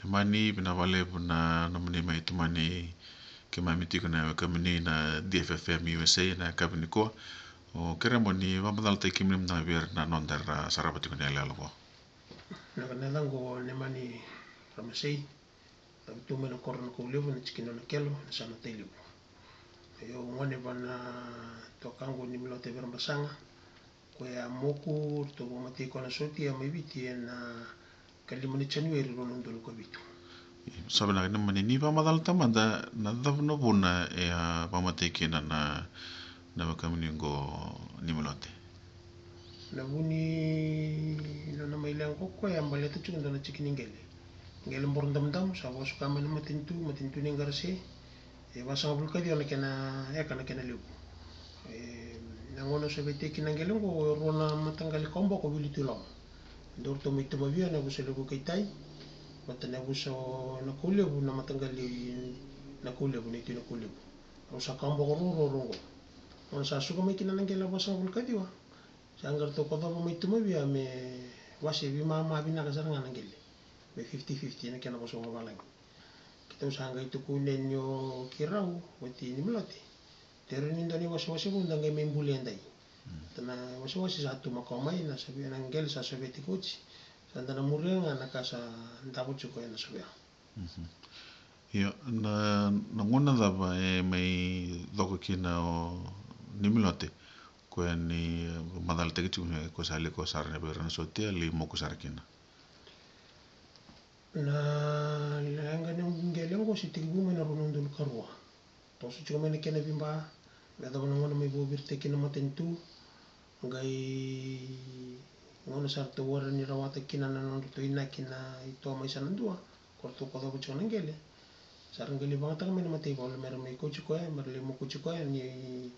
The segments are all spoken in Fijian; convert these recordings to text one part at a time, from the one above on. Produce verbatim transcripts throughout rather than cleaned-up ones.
Neimani, vinaka vakalevu na nomuni mai tomani keimami tiko na wekamuni na D F F M U S A na yakavi nikua. O kerea mo ni vakamacalataki kemuni mada vei ira na noda era sarava tiko na iyaloyalo qo. Na ka na yacaqu o Neimani Ramasei, cavutu mai na koro na Kaulevu, na tikina o Nakelo, na yasana o Tailevu. Io, gone vua na tuakaqu o Nimilote Verebasaga, koya a moku, ratou vakamatei koya na sotia mai Viti ena ikalima ni Janueri rua na udolu ka vitu. Sa vinaka. Neimani, ni vakamacalataka mada na cava na vuna e a vakamatei kina na, na wekamuni qo Nimilote. Na vu ni nona mai leqa o koya e baleta tiko e dua na tiki ni qele. Qele boro damudamu, sa vakasuka mai na matanitu, matanitu ni Qarase. E vasagavulu ka ciwa na kena eka na kena levu. E, na gauna sa veitekina na qele qo, e rua na mataqali kawaboko wili tu i loma. Dua ratou mai Tumavia, na yavusa levu o Keitai, vata na yavusa o Nakaulevu, na mataqali Nakaulevu, na itu i Nakaulevu. Rau sa kawaboko ruarua rau qo. Gauna sa suka mai kina na qele e vasagavulu ka ciwa, sa qai ratou kocova mai Tumavia me wase veimama vinaka sara ga na qele, me fifty fifty na kena vosa vakavalagi. Keitou sa qai tukuna yani o keirau vata kei Nimilote, tei rawa ni dua na iwasewase vou da qai mai buli edai. Mm. Dua na iwasewase sa tu makawa mai, na sovea na qele sa sovea tiko oti. Sa da na muria ga na ka sa davo tiko ena sovea. Mhm. Io, na, na gauna cava e mai coka kina o Nimilote, koya ni macalataki tiko me ko sa lai ko sara na vei ira na sotia, lai moku sara kina? Na leqa ni qele qo se tekivu mai na rua na udolu ka rua. Toso tiko mai na kena veiba, me yacova na gauna mai vakaviritaki kina na matanitu, qai gauna sa ratou warai ni rawata kina na nodratou inaki na itoa mai yasana dua, ko ratou kocova tiko na qele. Sa ra qai lai vagataka mai na mataivalu me ra mai kauti koya, me ra lai mokuti koya, ni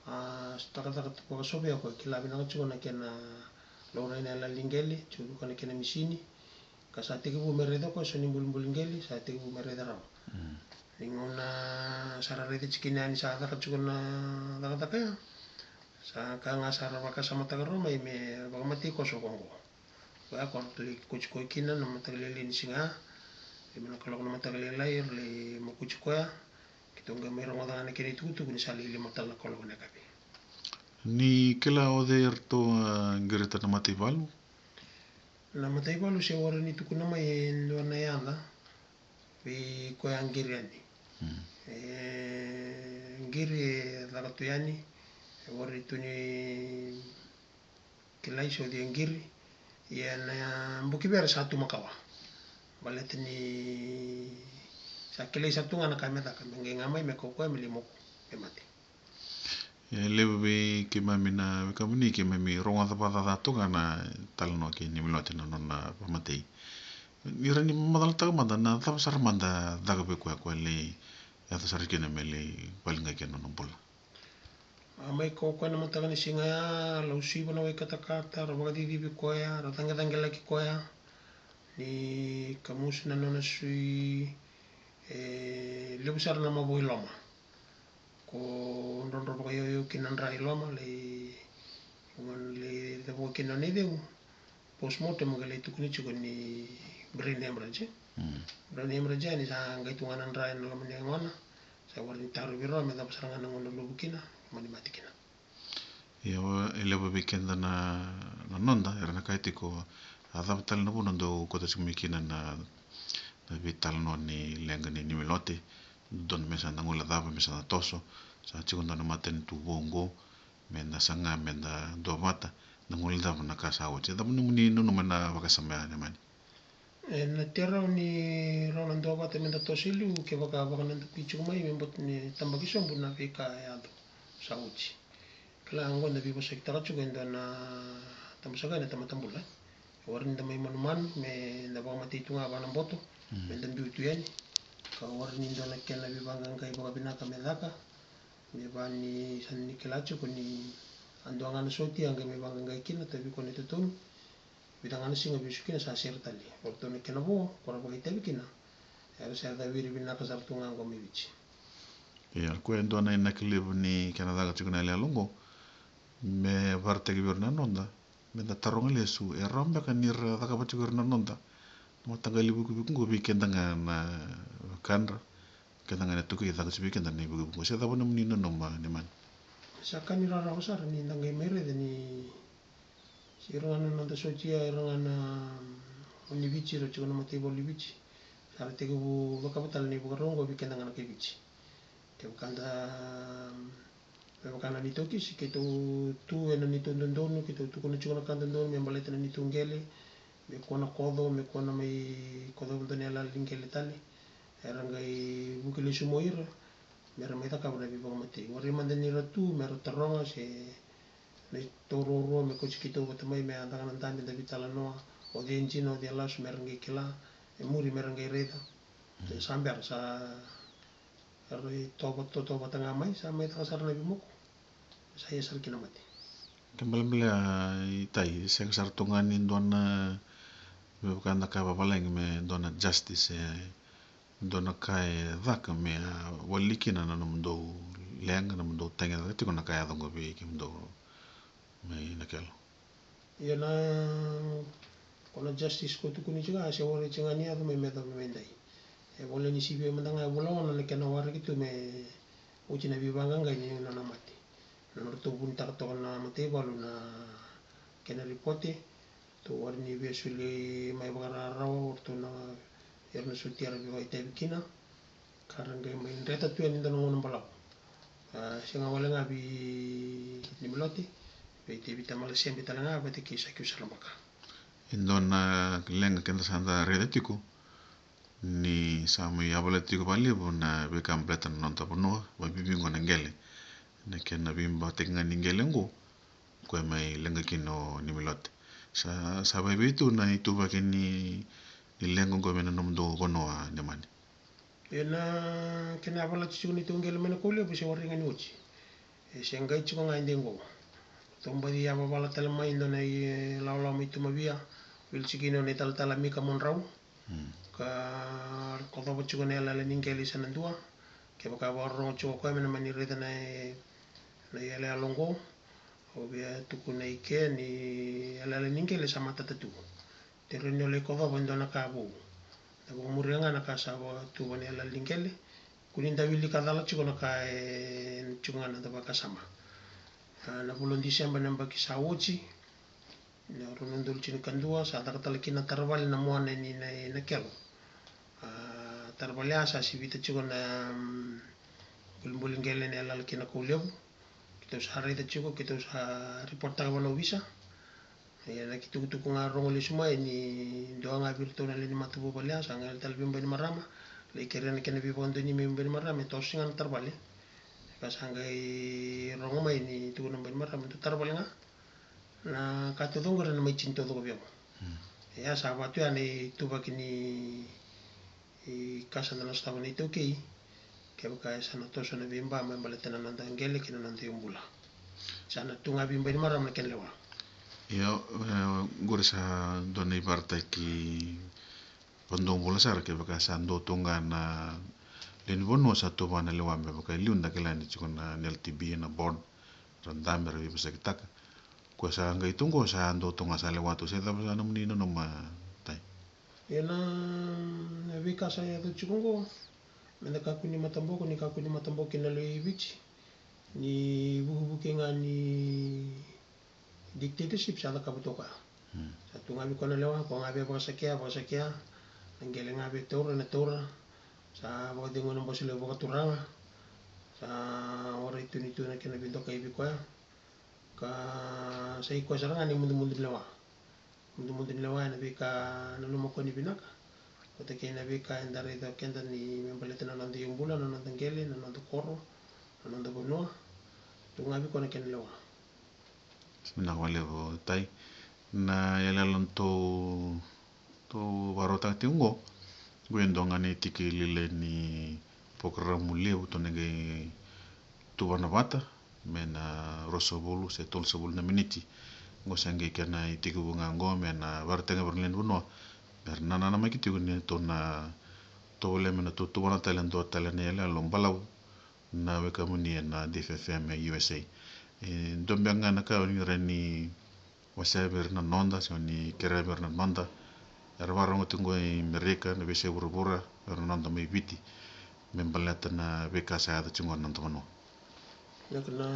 a cakacaka tu vakasovea koya, kila vinaka tiko na kena laurai na yalali ni qele, tiko vei koya na kena misini. Ka sa tekivu me raica koya so ni bulibuli qele, sa tekivu me raica rawa. Mm. Ni gauna sa ra raica tikina yani sa caka tiko na cakacaka ya, sa ka ga sa ra vakasamataka rawa mai me vakamatei koya so koya qo. Koya ko ratou lai kauti koya kina na mataka lailai ni siga, lima na kaloko na mataka lailai, ra lai mokuti koya. Keitou qai mai rogoca ga na kena itukutuku ni sa lai lima tale na kaloko na yakavi. Ni kila o cei eratou a qirita na mataivalu? Na mataivalu se warai ni tukuna mai e dua na yaca vei koya a qiri yani. Mm. E qiri e caka tu yani, e warai tu ni kilai se o cei e qiri. Ia na buki vere sa tu makawa. Baleta ni sa kilai sa tu ga na ka me caka, me qai ga mai me kaukaua me lai moku, me mate. E levu vei keimami na wekamuni, keimami rogoca vakacaca tu ga na talanoa kei Nimilote na nona vakamatei. Ni rawa ni macalataka mada na cava sara mada caka vei koya, koya lai yaco sara kina me lai valiqai kina nona bula? A mai kaukaua na mataka ni siga ya, lau siva na wai katakata, ra vakacicivi koya, ra cagicagilaki koya, ni kamusu na nona sui, e levu sara na mavoa i loma. Ko drodro vakayauyau kina na dra i loma, lai, lai cavoa kina na icegu. Postmortem qai lai tukuni tiko ni brain hemorrhage. Mm. Brain hemorrhage yani sa qai tu ga na dra ena loma ni yagona. Sa warai ni tarovi rawa me cava sara ga na gauna luvu kina, mani mate kina. Io, e levu vei keda na, na noda era na kaya tiko, a cava tale na vuna dou kauta tiko mai kina na, na veitalanoa ni leqa ni Nimilote, dodonu me sa na guilecava, me sa na toso, sa tiko dua na matanitu vou qo, me da saga, me da duavata, na guilecava na ka sa oti. E cava nomuni nanuma ena vakasama ya, Neimani? E na tei rawa ni rau na duavata me da toso i liu, kevaka vakanadakui tiko mai me bota ni tabaki sobu na veika e yaco sa oti. Kila, oqo na veivosakitaka tiko e dua na tabasaka ena tamata bula. E warai ni da mai manumanu me da vakamatei tu ga vua na boto, mm, me da biu tu yani. Ka warai ni dua na kena veivaqaqai vakavinaka me caka, me vaka ni sa ni kila tiko ni a dua ga na sotia qai mai vaqaqai kina, tavi koya na itotogi. Vica ga na siga vesu kina sa sere tale. O ratou na kena vo ko ra vakaitavi kina, era sa yaca wiri vinaka sara tu ga qo mai Viti. Ia, koya e dua na inaki levu ni kena caka tiko na iyaloyalo oqo, me vakaraitaki vei ira na noda, me da taroga lesu, e rawa beka ni ra cakava tiko ira na noda Mataqali vukivuki qo vei keda ga na vakadra, keda ga na tuki e caka tu vei keda na ivukivuki qo. Se cava nomuni nanuma, Nemani? Sa ka ni rarawa sara ni da qai mai raica ni se ira ga na noda sotia, ira ga na, mm, ni Viti, ira tiko na mataivalu ni Viti. Sa ra tekivu cakava tale na ivakarau qo vei keda ga na kai Viti. Kevaka da, me vaka na neitou kisi, keitou tu ena neitou dodonu, keitou tukuna tiko na ka dodonu me baleta na neitou qele, me kua na koco, me kua na mai kocova dua na yalayala ni qele tale. Era qai vuki lesu mai ira me ra mai cakava na veivakamatei. Warai mada ni ra tu me ra taroga se neitou ruarua me kauti keitou vata mai me a caka na dabe, da veitalanoa, o cei e dina, o cei e lasu, me ra qai kila, e muri me ra qai raica. Sa bera, sa era itovo totovo vata ga mai, sa mai caka sara na veimoko. Sa ia sara kina mate. Ke balebale, a, i Tai, sega sara tu ga ni dua na, me vaka da kaya vavalagi, me dua na justice, e, dua na ka e caka me, a, wali kina na nomudou leqa, na nomudou tagi e caka tiko na ka e yaco qo vei kemudou mai Nakelo. Ia na, ko na justice ko tukuni tiko, a se warai tiko ga ni yaco mai me yacova mai edai. E volai ni sivia mada ga e vula ono na kena waraki tu me oti na veivaqaqai ni nona mate. Na nodratou vunitaka toka na mataivalu na kena ripote. Tou warai ni via soli mai vakararawa o ratou na, era na sotia, era veivakaitavi kina. Ka ra qai mai dreta tu yani dua na gauna balavu. A, sega wale ga vei Nimilote, vei Tevita Malasebe tale ga vata kei Sakiu Salabaka. E dua na leqa keda sa da raica tiko ni sa mai yavala tiko vakalevu na veika baleta na noda vanua, vakabibi qo na qele. Na kena veibataki ga ni qele qo, koya mai leqa kina o Nimilote. Sa, sa vaivei tu na ituvaki ni, ni leqa qo mai na nomudou vanua, Nemani. Ia na kena yavalati tiko ni tou qele mai na Kau Levu se warai ga ni oti. E se qai tiko ga e dei qo. Tou baci yavavala tale mai dua na ilawalawa mai Tumavia, wili tiko kina o na italatala Mika Mondrau. Mm. Ka kocova tiko na yalayala ni qele i Sanadua. Kevaka vakarorogo tiko o koya me na mani raica na, na iyaloyalo oqo, au via tukuna i ke ni yalayala ni qele sa matata tu. Tou rawa ni o lai kocova e dua na ka vou. Na vakamuria ga na ka sa vakatuva na yalayala ni qele. Kua ni da wilika cala tiko na ka e tiko ga na noda vakasama. A, na vula o Tiseba na yabaki sa oti, na rua na udolu tinikadua, sa caka tale kina na taravale na muana ni na, Nakelo. A, taravale ya sa sivita tiko na, mm, boliboli qele na yalayala kei na Kau Levu. Keitou sa raica tiko, keitou sa ripottaka vua na ovisa. Ia na kena itukutuku ga rogo lesu mai ni dua ga vei iratou na lewe ni matavuvale ya sa qai lai tale vei Bainimarama, lai kerea na kena veivakadonui mai Bainimarama, e toso ga na taravale. Ka sa qai rogo mai ni tukuna o Bainimarama, dua taravale ga. Na ka taucoko era na mai tini taucoko vei au. Mm. Ia sa vaka tu ya na ituvaki ni, i ka sa da na sotava na iTaukei. Kevaka e sa na toso na veiba me baleta na noda qele kei na noda iyaubula. Sa na tu ga vei Bainimarama na kena lewa. Io, e, qori sa dua na ivakaraitaki vakadomobula sara kevaka sa dua tu ga na lewe ni vanua sa tuva na lewa me vaka e liu da kila ni tiko na N L T B na board, ra dabe, ra veivosakitaka. Ko sa qai tu qo sa dua tu ga sa lewa tu, se cava sa nomuni nanuma, Tai? Ia na, na veika sa yaco tiko qo, me da kakua ni mataboko, ni kakua ni mataboko kina lewe i Viti. Ni vukivuki ga ni dictatorship sa cakava toka. Hmm. Sa tu ga vei koya na lewa, koya ga via vakasakea, vakasakea. Na qele ga via taura, na taura. Sa vakacegu na bose levu vakaturaga. Sa warai tu ni tu na kena veidokai vei koya. Ka sa i koya sara ga na imudumudu ni lewa. Mudumudu ni lewa ena veika nanuma koya ni vinaka. Vata kei na veika eda raica o keda ni me baleta na noda iyaubula, na noda qele, na noda koro, na noda vanua. Tu ga vei koya na kena lewa. Vinaka vakalevu, Tai. Na yalayala tou, tou vakarautaka tiko qo, qo e dua ga na itiki lailai ni porokaramu levu tou na qai tuvana vata, me na ruasagavulu se tolusagavulu na miniti. Qo sa qai kena itekivu ga qo me na vakaraitaka vei ira na lewe ni vanua, me ra nanamaki tiko ni tou na tovolea me na tou tuvana tale e dua tale na yalayala balavu na wekamuni ena D F F M e U S A. E dua beka ga na ka o ni rawa ni wasea vei ira na noda, se o ni kerea vei ira na noda, era vakarorogo tiko qo i Merika, na veiyasai vuravura, era noda mai Viti, me baleta na veika sa yaco tiko qo na noda vanua. Na ka na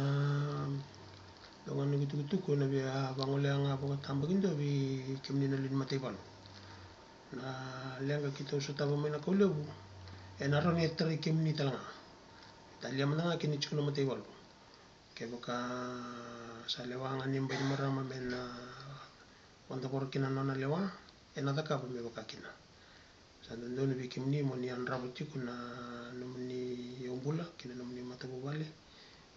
doga ni kutukutuku ena via vagolea ga vakatabakidua vei kemuni na lewe ni mataivalu. Na leqa keitou sotava mai na Kau Levu ena rawa ni tarai kemuni tale ga. Talia mada ga kina tiko na mataivalu. Kevaka sa lewa ga ni Bainimarama me na vakadavora kina na nona lewa, ena cakava me vaka kina. Sa dodonu vei kemuni mo ni yadrava tiko na nomuni yaubula kei na nomuni matavuvale,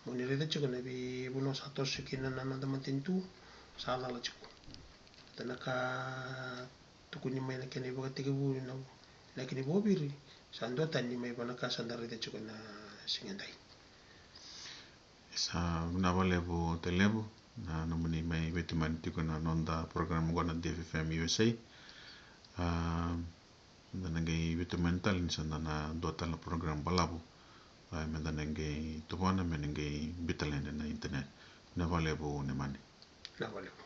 mo ni raica tiko na veivanua sa toso kina na noda matanitu, sa cala tiko. Ena ka tukuni mai na kena ivakatekivu na inaki ni Vuaviri, sa duatani mai vua na ka sa da raica tiko na siga edai. Sa vinaka vakalevu Tailevu na nomuni mai veitomani tiko na noda program qo na D F F M U S A. A, meda na qai veitomani tale ni sa da na dua tale na program balavu, a, meda na qai tuvana me na qai biuta tale ena internet. Vinaka vakalevu Nemani. Vinaka vakalevu.